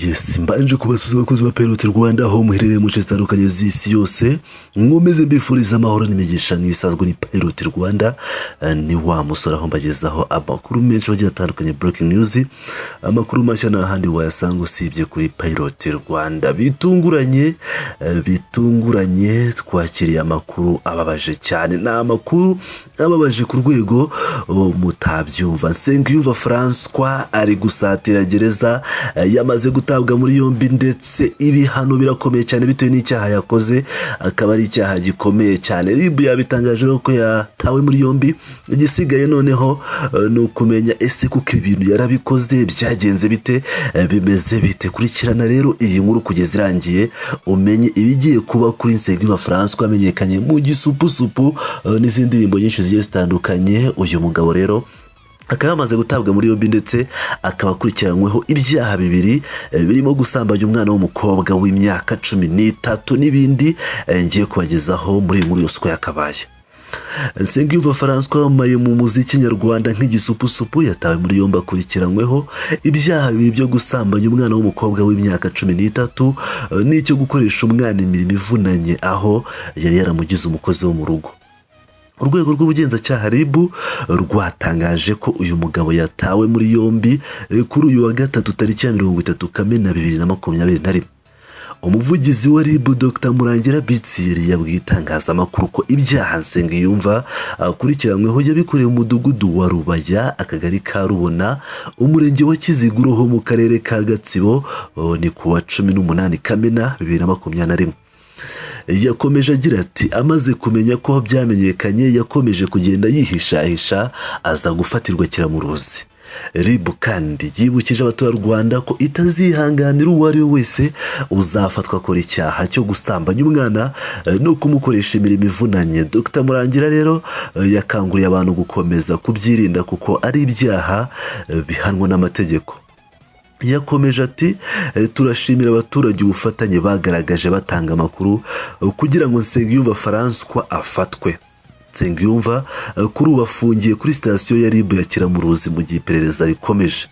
Yes, mbanje kubasuhuza abakozi ba Pilot Rwanda aho muherereye mu nce zitandukanye z'isi yose, nkomeze mbifuriza amahoro n'imigisha nk'ibisanzwe. Ni Pilot Rwanda, ni wa musore aho mbagezaho amakuru menshi agiye atandukanye, breaking news, amakuru mashya nta handi wayasanga usibye kuri Pilot Rwanda. Bitunguranye, twakiriye amakuru ababaje cyane, ni amakuru ababaje ku rwego, oh, mutabyumva. Nsengiyumva Francois ari gusatira gereza, yamaze gutabwa muri yombi ndetse ibihano birakomeye cyane bitewe n'icyaha yakoze, akaba ari icyaha gikomeye cyane. RIB yabitangaje ko yatawe muri yombi. Igisigaye noneho ni ukumenya ese kuko ibi bintu yarabikoze, byagenze bite, bimeze bite? Kurikirana rero iyi nkuru kugeza irangiye umenye ibigiye kuba kuri Nsengiyumva Francois amenyekanye mu Gisupusupu, n'izindi ndirimbo nyinshi zigiye zitandukanye. Uyu mugabo rero akaba yamaze gutabwa muri yombi ndetse akaba akurikiranyweho ibyaha bibiri, birimo gusambanya umwana w'umukobwa w'imyaka 13 n'ibindi, ngiye kubagezaho muri iyi nkuru yose uko yakabaye. Nsengiyumva Francois wamamaye mu muziki nyarwanda nk'Igisupusupu yatawe muri yombi akurikiranyweho ibyaha bibiri byo gusambanya umwana w'umukobwa w'imyaka 13, n'icyo gukoresha umwana imirimo ivunanye aho yari yaramugize umukozi wo mu rugo. Urwego rw'ubugenzacyaha RIB rwatangaje ko uyu mugabo yatawe muri yombi kuri uyu wa gatatu tariki ya 30 Kamena 2021. Umuvugizi wa RIB, Dr Murangira Bitsiri, yabwiye itangazamakuru ko ibyaha Nsengiyumva akurikiranyweho yabikoreye mu mudugudu wa Rubaya, akagari ka Rubona, umurenge wa Kiziguro ho mu karere ka Gatsibo, oh, ni ku wa 18 Kamena 2021. Yakomeje agira ati: "Amaze kumenya ko byamenyekanye yakomeje kugenda yihishahisha, aza gufatirwa Kiramuruzi." RIB kandi yibukije abaturarwanda ko itazihanganira uwo ari we wese uzafatwa akora icyaha cyo gusambanya umwana, no kumukoresha imirimo ivunanye. Dr Murangira rero yakanguriye abantu gukomeza kubyirinda kuko ari ibyaha bihanwa n'amategeko. Yakomeje ati: "Turashimira abaturage ubufatanye bagaragaje batanga amakuru, kugira ngo Nsengiyumva Francois afatwe." Nsengiyumva kuri ubu afungiye kuri sitasiyo ya RIB ya Kiramuruzi mu gihe iperereza rikomeje,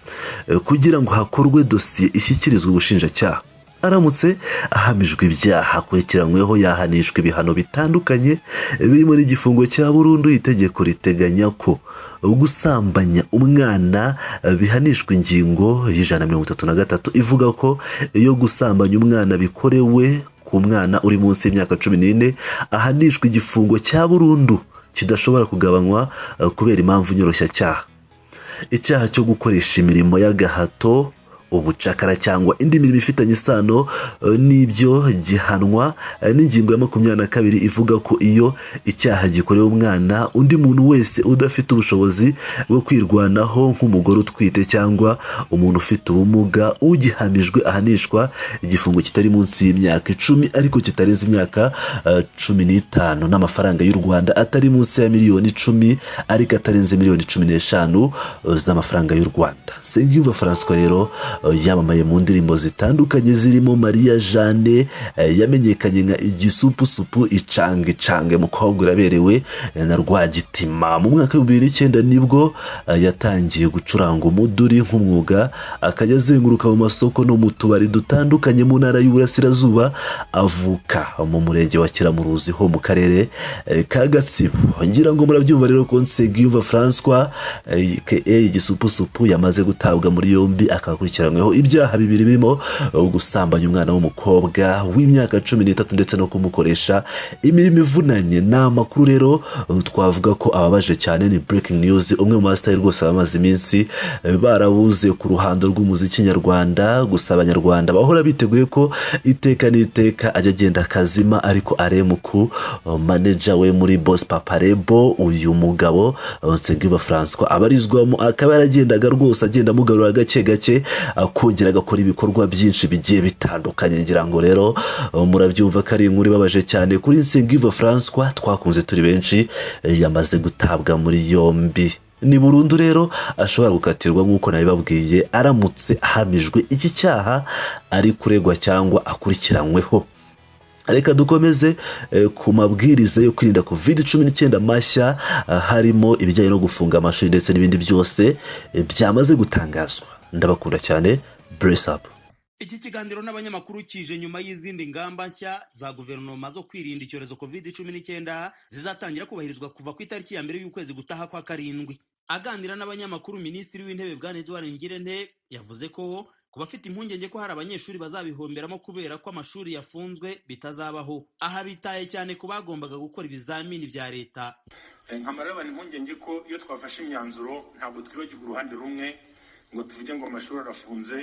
kugira ngo hakorwe dosiye ishyikirizwe ubushinjacyaha. Aramutse ahamijwe ibyaha akurikiranyweho yahanishwa ibihano bitandukanye, birimo n'igifungo cya burundu. Itegeko riteganya ko gusambanya umwana bihanishwa ingingo ya 133 ivuga ko iyo gusambanya umwana bikorewe ku mwana uri munsi y'imyaka 14 ahanishwa igifungo cya burundu kidashobora kugabanywa kubera impamvu nyoroshyacyaha. Icyaha cyo gukoresha imirimo y'agahato, ubucakara cyangwa indi mirimo ifitanye isano n'ibyo gihanwa n'ingingo ya 22 ivuga ko iyo icyaha gikorewe umwana, undi muntu wese udafite ubushobozi bwo kwirwanaho nk'umugore utwite cyangwa umuntu ufite ubumuga, ugihamijwe ahanishwa igifungo kitari munsi y'imyaka 10 ariko kitarenze imyaka 15 n'amafaranga y'u Rwanda atari munsi ya miliyoni 10 ariko atarenze miliyoni 15 z'amafaranga y'u Rwanda. Nsengiyumva Francois rero yamamaye mu ndirimbo zitandukanye zirimo Mariya Jeanne, yamenyekanye nka Igisupusupu, Icange Icange, Mukobwa Uraberewe na Rwagitima. Mu mwaka wa 2009 nibwo yatangiye gucuranga umuduri nk'umwuga, akajya azenguruka mu masoko no mu tubari dutandukanye mu ntara y'Uburasirazuba. Avuka mu murenge wa Kiramuruzi ho mu karere ka Gatsibo. Ngira ngo murabyumva rero ko Nsengiyumva Francois aka Igisupusupu yamaze gutabwa muri yombi, akaba akurikiranyweho ibyaha bibiri birimo gusambanya umwana w'umukobwa w'imyaka 13 ndetse no kumukoresha imirimo ivunanye. Ni amakuru rero twavuga ko ababaje cyane, ni breaking news. Umwe mu basitari rwose bamaze iminsi barabuze ku ruhando rw'umuziki nyarwanda, gusa abanyarwanda bahora biteguye ko iteka n'iteka ajya agenda akazima, ariko aremuku manager we muri Boss Papa Label, uyu mugabo Nsengiyumva Francois abarizwamo, akaba yaragendaga rwose agenda amugarura gake gake, akongera agakora ibikorwa byinshi bigiye bitandukanye. Ngira ngo rero murabyumva ko ari inkuru ibabaje cyane kuri Nsengiyumva Francois twakunze turi benshi. Yamaze gutabwa muri yombi, ni burundu rero ashobora gukatirwa nk'uko nabibabwiye aramutse ahamijwe iki cyaha ari kuregwa cyangwa akurikiranyweho. Reka dukomeze ku mabwiriza yo kwirinda COVID-19 mashya, harimo ibijyanye no gufunga amashuri ndetse n'ibindi byose, byamaze gutangazwa. Ndabakunda cyane, bless up. Iki kiganiro n'abanyamakuru kije nyuma y'izindi ngamba nshya za guverinoma zo kwirinda icyorezo COVID-19 zizatangira kubahirizwa kuva ku itariki ya 1 y'ukwezi gutaha kwa 7. Aganira n'abanyamakuru, Minisitiri w'Intebe Bwana Edouard Ngirente yavuze ko ku bafite impungenge ko hari abanyeshuri bazabihomberamo kubera ko amashuri yafunzwe bitazabaho. Aha bitaye cyane ku bagombaga gukora ibizamini bya leta. Nkamara abantu impungenge ko iyo twafashe imyanzuro ntabwo twibagirwa uruhande rumwe ngo tuvuge ngo amashuri arafunze,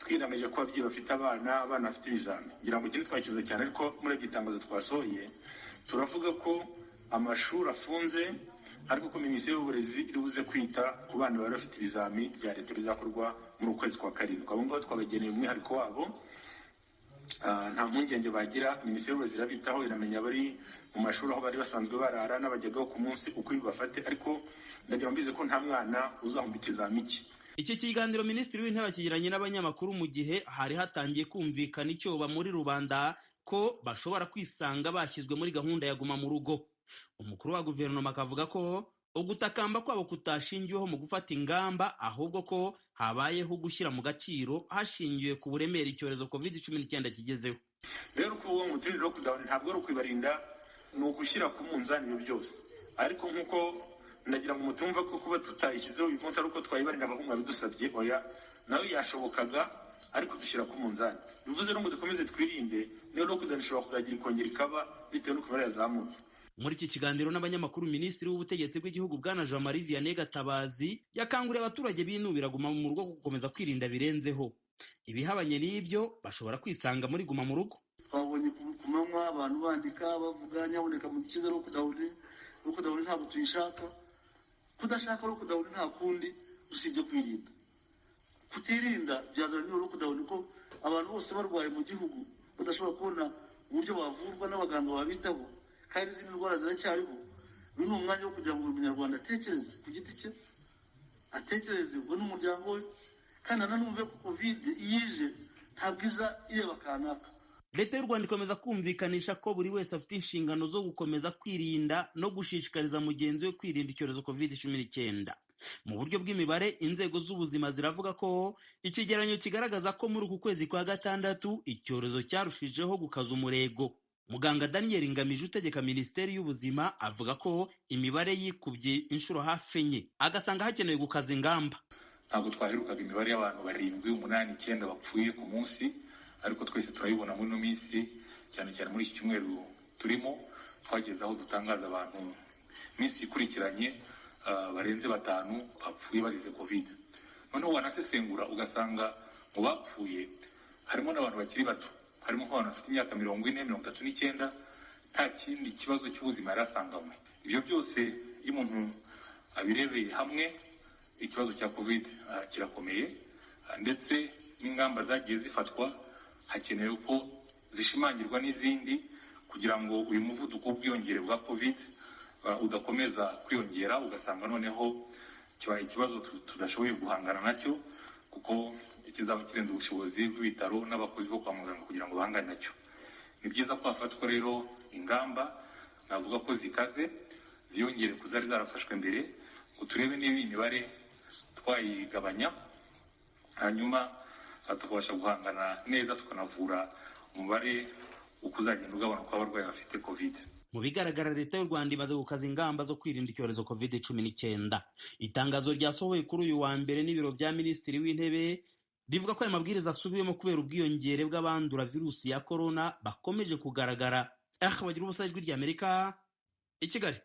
twiramije ko ababyeyi bafite abana, abana bafite ibizami. Ngira ngo ikindi twakize cyane, ariko muri iryo tangazo twasohoye turavuga ko amashuri afunze, ariko ko Minisiteri y'Uburezi iri buze kwita ku bana bari bafite ibizami bya leta bizakorwa muri ukwezi kwa 7. Abo ngabo twabageneye umwihariko wabo, nta mpungenge bagira. Minisiteri y'Uburezi irabitaho, iramenya abari mu mashuri aho bari basanzwe barara n'abajyagaho ku munsi uko bibafate, ariko ndagira ngo mbize ko nta mwana uzahomba ikizami cye. Iki kiganiro Minisitiri w'Intebe akigiranye n'abanyamakuru mu gihe hari hatangiye kumvikana icyoba muri rubanda ko bashobora kwisanga bashyizwe muri gahunda ya guma mu rugo. Umukuru wa guverinoma akavuga ko ugutakamba kwabo kutashingiweho mu gufata ingamba, ahubwo ko habayeho gushyira mu gaciro hashingiwe ku buremere icyorezo COVID-19 kigezeho. Rero kuvuga ngo turinde lockdown ntabwo ari ukwibarinda, ni ugushyira ku munzani ibyo byose. Ariko nk'uko ndagira ngo mutumva ko kuba tutayishyizeho uyu munsi ari uko twayibarinda abahungu babidusabye, oya, nayo yashobokaga, ariko dushyira ku munzani. Bivuze ngo dukomeze twirinde, niyo lockdown ishobora kuzagira ikongera ikaba bitewe n'uko imibare yazamutse. Muri iki kiganiro n'abanyamakuru, Minisitiri w'Ubutegetsi bw'Igihugu Bwana Jean Marie Vianney Gatabazi yakanguriye abaturage binubira guma mu rugo gukomeza kwirinda birenzeho. Ibihabanye n'ibyo bashobora kwisanga muri guma mu rugo. Twabonye ku manywa abantu bandika bavuga nyaboneka mu gikize lockdown, lockdown ntabwo tuyishaka. Kudashaka lockdown nta kundi usibye kwirinda. Kutirinda byazana n'iyo lockdown, ko abantu bose barwaye mu gihugu badashobora kubona uburyo bavurwa n'abaganga babitaho, kandi n'izindi ndwara ziracyariho. Uyu ni umwanya wo kugira ngo buri munyarwanda atekereze ku giti cye, atekereze we n'umuryango we, kandi ananumve ko Covid iyo ije ntabwo iza ireba kanaka. Leta y'u Rwanda ikomeza kumvikanisha ko buri wese afite inshingano zo gukomeza kwirinda no gushishikariza mugenzi we kwirinda icyorezo COVID-19. Mu buryo bw'imibare, inzego z'ubuzima ziravuga ko ikigereranyo kigaragaza ko muri uku kwezi kwa 6 icyorezo cyarushijeho gukaza umurego. Muganga Daniel Ngamije utegeka Minisiteri y'Ubuzima avuga ko imibare yikubye inshuro hafi 4, agasanga hakenewe gukaza ingamba. Ntabwo twaherukaga imibare y'abantu 7, 8, 9 bapfuye ku munsi, ariko twese turayibona muri ino minsi, cyane cyane muri iki cyumweru turimo, twageze aho dutangaza abantu minsi ikurikiranye barenze 5 bapfuye bazize Covid. Noneho wanasesengura ugasanga mu bapfuye harimo n'abantu bakiri bato, harimo nk'abantu bafite imyaka 40, 39, nta kindi kibazo cy'ubuzima yari asanganywe. Ibyo byose iyo umuntu abirebeye hamwe, ikibazo cya Covid kirakomeye, ndetse n'ingamba zagiye zifatwa hakenewe ko zishimangirwa n'izindi kugira ngo uyu muvuduko w'ubwiyongere bwa Covid udakomeza kwiyongera, ugasanga noneho kibaye ikibazo tudashoboye guhangana nacyo, kuko kizaba kirenze ubushobozi bw'ibitaro n'abakozi bo kwa muganga kugira ngo bahangane nacyo. Ni byiza ko hafatwa rero ingamba navuga ko zikaze, ziyongere ku zari zarafashwe mbere, ngo turebe niba imibare twayigabanya, hanyuma tukabasha guhangana neza, tukanavura umubare uko uzagenda ugabanuka w'abarwayi bafite Covid. Mu bigaragara, Leta y'u Rwanda imaze gukaza ingamba zo kwirinda icyorezo COVID-19. Itangazo ryasohowe kuri uyu wa mbere n'ibiro bya Minisitiri w'Intebe rivuga ko aya mabwiriza asubiwemo kubera ubwiyongere bw'abandura virusi ya corona bakomeje kugaragara. Bagira ubusa, Ijwi ry'Amerika i Kigali.